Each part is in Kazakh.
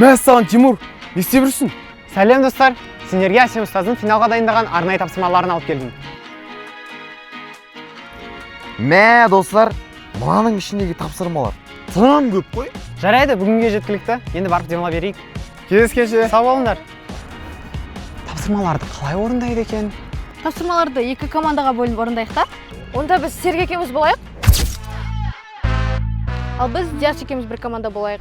Мәссаған, Тимур, не істеп жүрсің? Сәлем, достар! Сендерге Әсем ұстаздың финалға дайындаған арнайы тапсырмаларын алып келдім. Мә, достар, мынаның ішіндегі тапсырмалар тым көп қой. Жарайды, бүгінге жеткілікті. Енді барып демала берейік. Кездескенше. Сау болыңдар. Тапсырмаларды қалай орындайды екен? Тапсырмаларды екі командаға бөлініп орындайық та. Онда біз Серік екеуміз болайық. Ал біз Диас екеуміз бір команда болайық.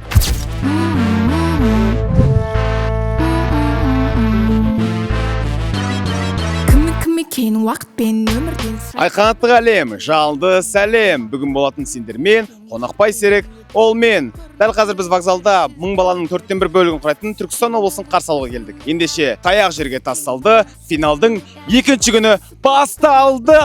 Кім кім екенін уақытпен өмірден. Айқанаттық әлем, жалынды сәлем! Бүгін болатын сендермен Қонақбай Серік, ол мен. Дәл қазір біз вокзалда 1000 баланың 1/4 бөлігін құрайтын Түркістан облысын қарсы алуға келдік. Ендеше, таяқ жерге тас салды, финалдың екінші күні басталды!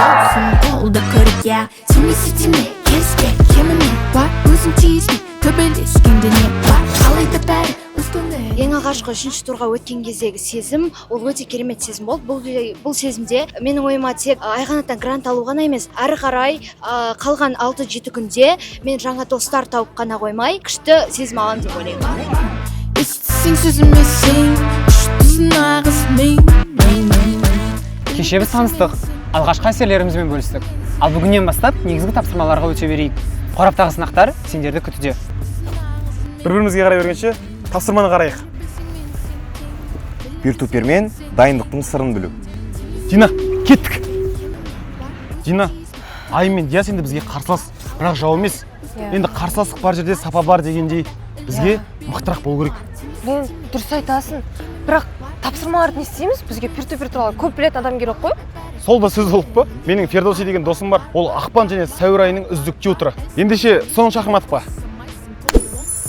Болсын қолды көріп, иә. Сене, сілтеме, келіспе кеміме бар, өзің тиіспе, төбелескенде не бар, қалайда бәрі өз көңіл. Ең алғашқы үшінші турға өткен кездегі сезім, ол өте керемет сезім болды. Бұл сезімде менің ойыма тек Айқанаттан грант алу ғана емес, әрі қарай қалған 6-7 күнде мен жаңа достар тауып қана қоймай, күшті сезім аламын деп ойлаймын. Естісең сөзіме, сен күштісің, нағыз мен, мен, мен. Кеше біз таныстық, алғашқы әсерлерімізбен бөлістік. Ал бүгіннен бастап негізгі тапсырмаларға өте берейік. Қораптағы сынақтар сендерді күтуде. Бір-бірімізге қарай бергенше, тапсырманы қарайық. Peer-to-peer-мен дайындықтың сырын білу. Дина, кеттік. Дина, Айым мен Диас енді бізге қарсылас, бірақ жау емес. Енді қарсыластық бар жерде сапа бар дегендей, бізге мықтырақ болу керек. Блин, дұрыс айтасың. Бірақ тапсырмаларды не істейміз? Бізге peer-to-peer туралы көп білетін адам керек қой. Сол да сөз болып па? Менің Фердоуси деген досым бар. Ол ақпан және сәуір айының үздік тьюторы. Ендеше, соны шақырмадық па?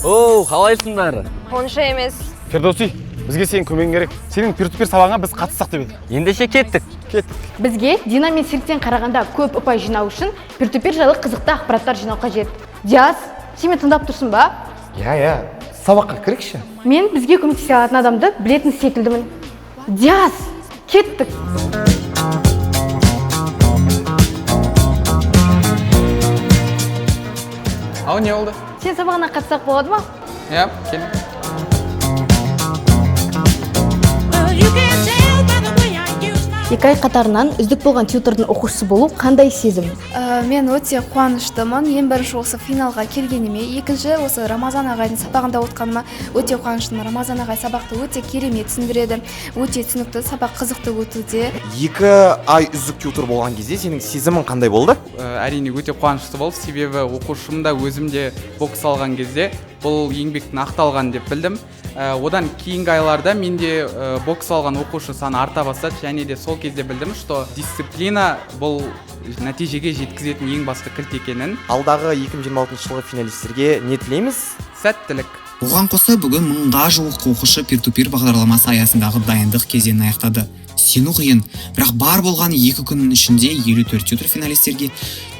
Оу, қалайсыңдар? Онша емес. Фердоуси, бізге сенің көмегің керек. Сенің peer-to-peer сабағыңа біз қатыссақ деп едік. Ендеше кеттік. Кеттік. Бізге Дина мен Серіктен қарағанда көп ұпай жинау үшін peer-to-peer жайлы қызықты ақпараттар жинау қажет. Диас, сен мені тыңдап тұрсың ба? Иә, иә, сабаққа кірікші. Мен бізге көмектесе алатын адамды білетін секілдімін. Диас, кеттік. Ау, не болды? Сен сабағына қатыссақ болады ма? Иә, кел. 2 ай қатарынан үздік болған тьютордың оқушысы болу қандай сезім? Мен өте қуаныштымын. Ең бірінші осы финалға келгеніме, екінші осы Рамазан ағайдың сабағында отқаныма өте қуаныштымын. Рамазан ағай сабақты өте керемет түсіндіреді, өте түсінікті, сабақ қызықты өтуде. 2 ай үздік тьютор болған кезде сенің сезімің қандай болды? Әрине өте қуанышты болды, себебі оқушым да өзім де бокс алған кезде бұл еңбектің ақталғанын деп білдім. Одан кейінгі айларда менде бокс алған оқушы саны арта бастады, және де сол кезде білдім, что дисциплина бұл нәтижеге жеткізетін ең басты кілт екенін. Алдағы 2026 жылғы финалистерге не тілейміз? Сәттілік. Оған қоса бүгін 1000-ға жуық оқушы peer-to-peer бағдарламасы аясындағы дайындық кезеңін аяқтады. Сену қиын, бірақ бар болған 2 күннің ішінде 54 тьютор финалистерге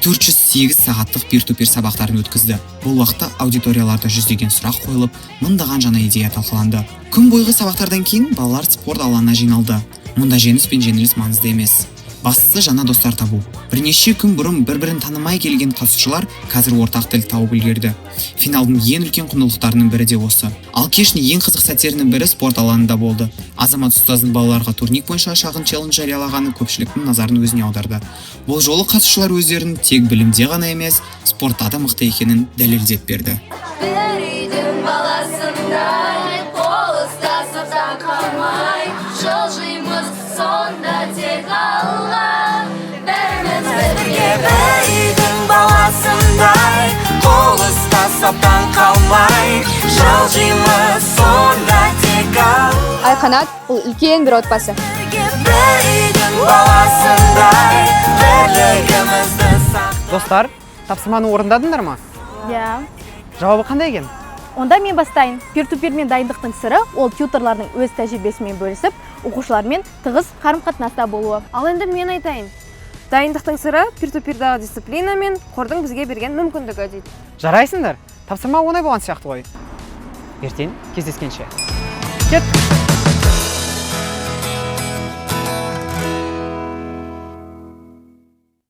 408 сағаттық peer-to-peer сабақтарын өткізді. Бұл уақытта аудиторияларда жүздеген сұрақ қойылып, мыңдаған жаңа идея талқыланды. Күн бойғы сабақтардан кейін балалар спорт алаңына жиналды. Мұнда жеңіс пен жеңіліс маңызды емес. Бастысы жаңа достар табу. Бірнеше күн бұрын бір-бірін танымай келген қатысушылар қазір ортақ тіл тауып үлгерді. Финалдың ең үлкен құндылықтарының бірі де осы. Ал кештің ең қызық сәттерінің бірі спорт алаңында болды. Азамат ұстаздың балаларға турник бойынша шағын челлендж жариялағаны көпшіліктің назарын өзіне аударды. Бұл жолы қатысушылар өздерінің тек білімде ғана емес, спортта да мықты екенін дәлелдеп берді. Бір үйдің баласындай қол ұстасып қалмай жылжимыз сонда тек алға бәріміз бірге. Бір үйдің баласындай қол ұстасып қалмай жылжимыз сонда тек алға. Айқанат бұл үлкен бір отбасы. Бір үйдің баласындай бірлігімізді сақтап. Достар, тапсырманы орындадыңдар ма? Иә. Жауабы қандай екен? Онда мен бастайын. Peer-to-peer-мен дайындықтың сыры ол тьюторлардың өз тәжірибесімен бөлісіп, оқушылармен тығыз қарым-қатынаста болуы. Ал енді мен айтайын. Дайындықтың сыры peer-to-peerдағы дисциплина мен қордың бізге берген мүмкіндігі дейді. Жарайсыңдар. Тапсырма оңай болған сияқты ғой. Ертең кездескенше. Кеттік.